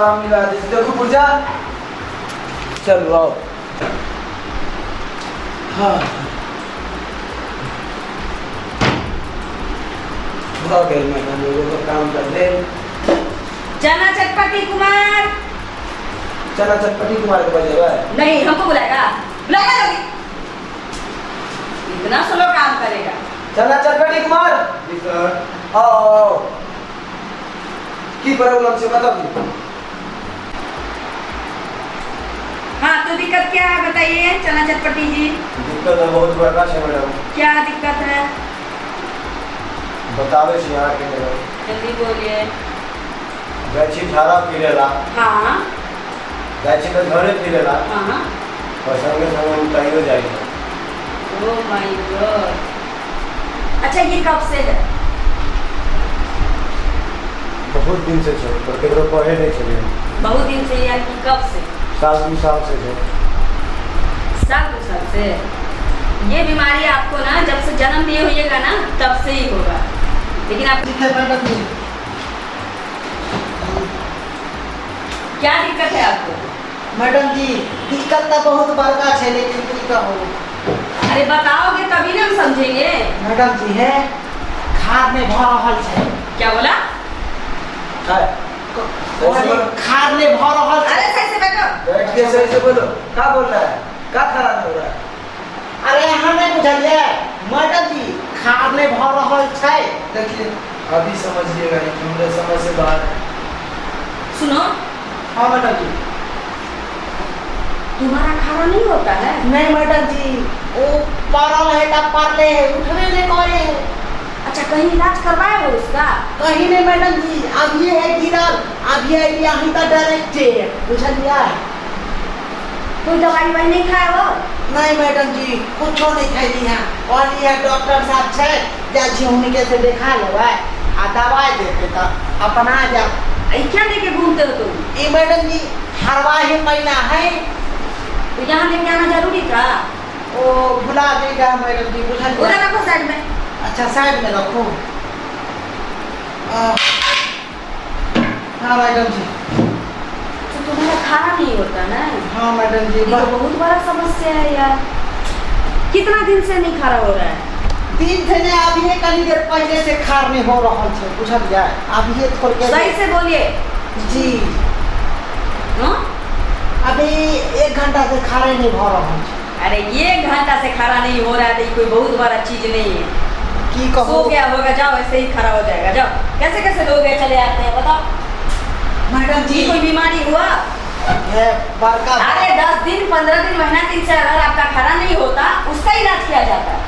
हम मिला दै छी। देखू पुर्जा, चलू आउ। हाँ, भऽ गेल मैडम, एगो के काम कर लेल। चना चटपटी कुमार। चना चटपटी कुमार के बजेबै? नहीं, हमको बुलाएगा, बुलाएगा जल्दी। इतना स्लो काम करेगा। चना चटपटी कुमार। जी सर। आओ आओ, की प्रॉब्लम छै बताबू। हाँ, तो दिक्कत क्या है बताइए चना चटपटी जी। दिक्कत तो बहुत बड़का छै मैडम। क्या दिक्कत है? बताबै छी अहाँके मैडम। जल्दी बोलिए। जाइ छी झाड़ा फिरेला। जाइ छी तऽ झरे फिरेला। और संगे संगे उताइयो जाइ छै। ओ my God. अच्छा, ये कब से है? बहुत दिन से छै, पर केकरो कहै नहि छलियै। बहुत दिन से यार कि कब से? साल दू साल से छै। साल दो साल से ये बीमारी आपको ना जब से जन्म लिए होइएगा ना तब से ही होगा, लेकिन आप ठीक है मैडम जी। क्या दिक्कत है आपको? मैडम जी, दिक्कत तो बहुत बड़का छै, लेकिन की कहू। अरे बताओगे तभी ना हम समझेंगे। मैडम जी, है खाद नहीं भऽ रहल छै। क्या बोला? है अरे, खाद नहीं भऽ रहल छै। अरे सही से बैठो। बैठ के सही से बोलो, का बोल रहा है, का खराब हो रहा है? अरे अहाँ नहीं बुझलियै मैडम जी, खाद नहीं भऽ रहल छै। देखिए, अभी समझिएगा नहीं, हमरे समझ से बाहर है। सुनो। हाँ मैडम जी। तुम्हारा खाना नहीं होता है? नहीं मैडम जी, वो पड़ल है तब पड़ले है, उठबे नहीं करे है। अच्छा, कहीं इलाज करवाए हो उसका? कहीं नहीं मैडम जी, अब ये है गिरल, अब ये यहाँ तक डायरेक्ट बुझलियै। कोई दवाई ववाई नहीं खाए हो? नहीं मैडम जी, कुछो नहीं खैली है। कहली है डॉक्टर साहब छै, जाइ छी हुनके से देखा लेबै आ दवाइ देते तऽ अपना जा। ये क्या लेके घूमते हो तुम? ई मैडम जी, हरवाही मैना है। तो यहाँ लेके आना जरूरी था? ओ भुला गई मैडम जी, बुझलियै। उधर रखो साइड में। अच्छा, साइड में रखो। हाँ मैडम जी। तो तुम्हारा खाना नहीं होता ना? हाँ मैडम जी। ये तो बहुत बड़ा समस्या है यार। कितना दिन से नहीं खा रहा हो रहा है? दिन से नहीं, अभी कनी देर पहले से खार नहीं हो रहा है, बुझलियै, अभी थोड़ के। सही से बोलिए। जी। हाँ? अभी एक घंटा से खारे नहीं भऽ रहल छै। अरे, एक घंटा से खड़ा नहीं हो रहा है तो ये कोई बहुत बड़ा चीज नहीं है। की कहू। सो गया होगा, जाओ, ऐसे ही खड़ा हो जाएगा, जाओ। कैसे कैसे लोग हैं, चले आते हैं, बताओ। मैडम जी। जी, कोई बीमारी हुआ? है बड़का। अरे, 10 दिन, 15 दिन, महीना दिन से अगर आपका खड़ा नहीं होता, उसका इलाज किया जाता है।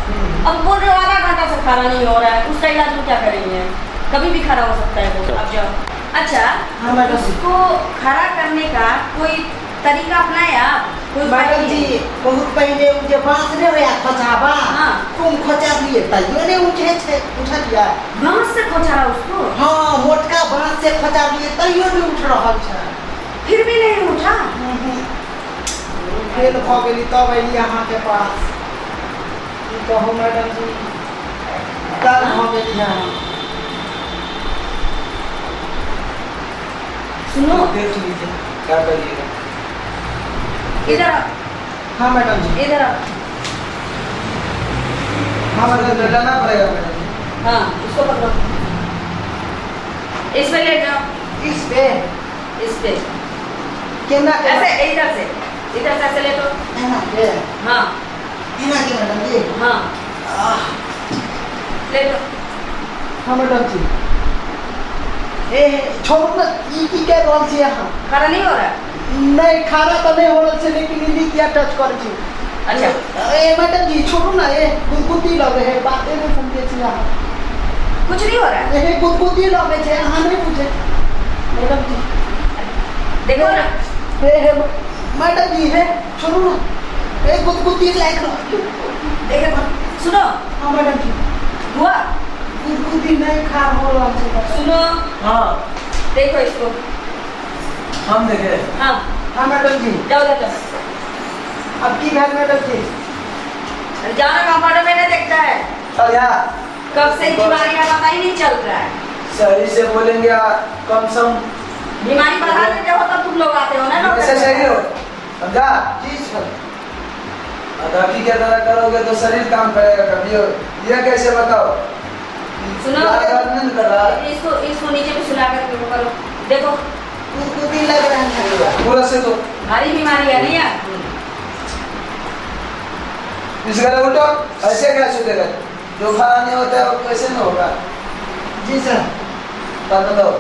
अब बोल रहे हो आधा घंटा से खड़ा नहीं हो रहा है, उसका इलाज हम क्या करेंगे? कभी भी खड़ा हो सकता है वो। अब जाओ। अच्छा। हाँ मैडम जी। उसको खड़ा करने का कोई तरीका अपनाया आप? कोई उपाय मैडम जी, किए? बहुत पहले उ जे बांस नहीं होया खोचाबा, तुम खोचा दिए तैयो नहीं उठे छै, उठलियै। बांस से खोचा रहा उसको? हाँ, मोटका बांस से खोचा दिए, तैयो नहीं उठ रहल छै। फिर भी नहीं उठा? फेल भऽ गेली तब अयली अहाँके पास। की कहू मैडम जी, दर्द भऽ गेली अहाँ। सुनो। देख लीजिए, क्या करिएगा। इधर आओ। हाँ मैडम जी। इधर आओ। हाँ मैडम जी। लाना पड़ेगा मैडम जी। हाँ, उसको पकड़ो, इस पे ले जाओ। इस पे? इस पे। केना? ऐसे, इधर से, इधर से ऐसे ले लो। एना के? हाँ। एना के मैडम जी? हाँ। आह, ले लो। हाँ मैडम जी। ए छोड़ू ना, ई की कह रहल छी अहाँ? खड़ा नहीं हो रहा है? नहीं, खाना तऽ नहि हो रहल छै, लेकिन ई किया टच करै छी? अच्छा। ए मैडम जी, छोड़ू ना, ए गुदगुदी लगे है, बाते नहीं समझे छी अहाँ। कुछ नहीं हो रहा है? ए गुदगुदी लगे छै, अहाँ नहीं बुझे मैडम जी। देखो ना। हे हे मैडम जी, हे छोड़ू ना, ए गुदगुदी लाइक रहल। देखो, सुनो। हाँ मैडम जी। हुआ? गुदगुदी नहीं खा हो रहल छै। सुनो। हाँ। देखो इसको। हम देखे? हाँ। हाँ मैडम जी। जाओ उधर जाओ। अब की भेल मैडम जी? अरे जाओ ना, कंपाउंडर में नहीं देखता है। चल यहाँ। कब से बीमारी का पता ही नहीं चल रहा है। सही से बोलेंगे, कम सम बीमारी बढ़ा देते हो समझा? जी सर। अदाकी के तरह करोगे तो शरीर काम करेगा कभी। और ये कैसे बताओ? सुनो। नहीं कर रहा है। इसको इसको नीचे पे सुला करके वो करो, देखो गुदगुदी लग रहा है। पूरा से तो भारी बीमारी है नहीं यार। इस गले उठो, ऐसे कैसे देगा? जो खाना नहीं होता है वो कैसे नहीं होगा? जी सर। बताओ,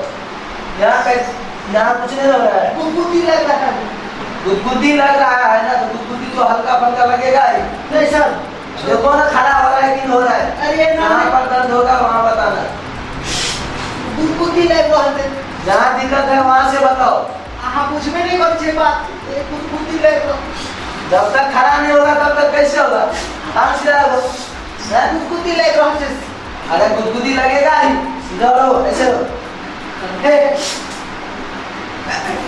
यहाँ कैसे, यहाँ कुछ नहीं हो रहा है। गुदगुदी लग रहा है। गुदगुदी लग रहा है ना, तो गुदगुदी तो हल्का फुल्का लगेगा ही। नहीं सर। देखो ना खड़ा हो रहा है कि नहीं हो रहा है। अरे ना। जहाँ पर दर्द होगा वहाँ बताना। गुदगुदी लग रहा है। जहाँ दिक्कत है वहाँ से बताओ। अहाँ बुझबे नहीं करै छै बात। ए गुदगुदी लग रहा। जब तक खड़ा नहीं होगा तब तक कैसे होगा? हाँ सीधा रहो। गुदगुदी लग रहा है। अरे गुदगुदी लगेगा ही, सीधा रहो, ऐसे रहो।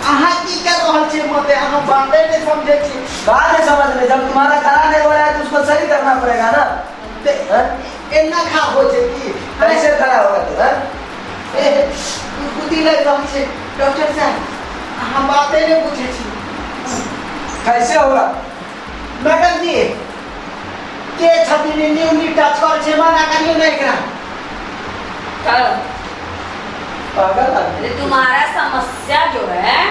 अहाँ की कर रहल छी मते? अहाँ बाते नहीं समझै छी। बात नहीं समझ रहे। जब तुम्हारा खड़ा नहीं हो रहा है तो उसको सही करना पड़ेगा ना। एना खा हो छै की? कैसे खड़ा होगा तो? ए गुदगुदी लग रहल छै डॉक्टर साहब, अहाँ बाते नहीं बुझै छी। कैसे होगा? मैडम जी के छथिन न्यू नी टच कर छै, मना करियौ ने एकरा। पागल आदमी। तुम्हारा समस्या जो है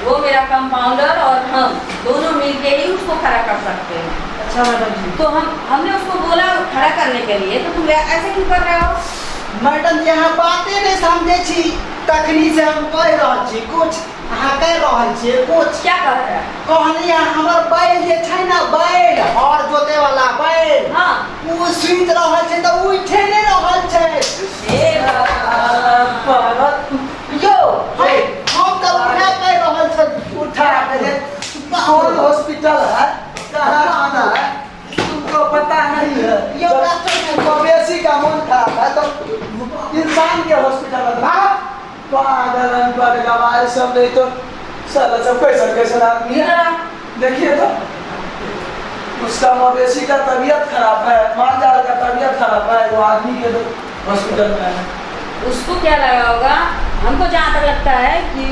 वो मेरा कंपाउंडर और हम दोनों मिलके ही उसको खड़ा कर सकते हैं। अच्छा मैडम जी। तो हम हमने उसको बोला खड़ा करने के लिए, तो तुम ऐसे क्यों कर रहे हो? मैडम जी अहाँ बाते नहीं समझै छी, तखनी से हम कहि रहल छी कुछ, अहाँ कहि रहल छियै कुछ। क्या कह रहे हैं? कहलियै हमर बैल जे छै ने, बैल हर जोते वाला बैल, हाँ, ओ सुति रहल छै तऽ उठे नहि रहल छै। हे भगवान। यौ हम तऽ उएह कहि रहल छली। उठा के कौन हॉस्पिटल है, कहाँ आना है तुमको पता नहीं है। यौ डॉक्टर साहब, मवेशी का मन खराब है तो इंसान के हॉस्पिटल में भाग। पागल अनपढ़ गवार सब, नहीं तो साला सब कैसा कैसा आदमी है। देखिए तो उसका मवेशी का तबीयत खराब है, मालजाल का तबीयत खराब है, वो आदमी के तो हॉस्पिटल में है। उसको क्या लगा होगा? हमको जहाँ तक लगता है कि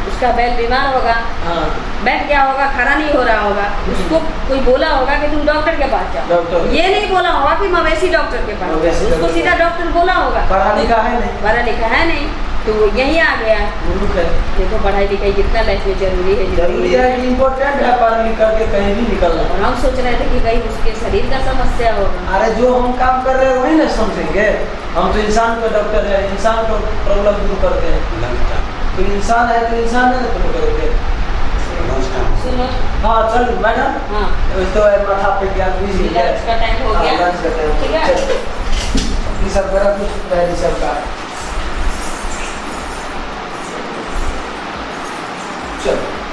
उसका बैल बीमार होगा। हाँ। बैल क्या होगा, खड़ा नहीं हो रहा होगा। उसको कोई बोला होगा कि तुम डॉक्टर के पास जाओ। डॉक्टर ये नहीं बोला होगा कि मवेशी डॉक्टर के पास जाओ। उसको सीधा डॉक्टर बोला होगा। पढ़ा लिखा है नहीं, पढ़ा लिखा है नहीं तो वो यही आ गया। मूर्ख है। देखो पढ़ाई लिखाई कितना लाइफ में जरूरी है, जरूरी है, इम्पोर्टेंट है पढ़ लिख करके कहीं भी निकलना। और हम सोच रहे थे कि कहीं उसके शरीर का समस्या होगा। अरे जो हम काम कर रहे हैं वही ना समझेंगे। हम तो इंसान का डॉक्टर है, इंसान को प्रॉब्लम दूर करते हैं। तो इंसान है तो इंसान है ना तुम करोगे। सुनो। हाँ चल मैडम। हाँ तो माथा पे गया, बिजी है। लंच का टाइम हो गया। लंच का टाइम, ठीक है। ये सब बड़ा कुछ डायरी सब का। चलो।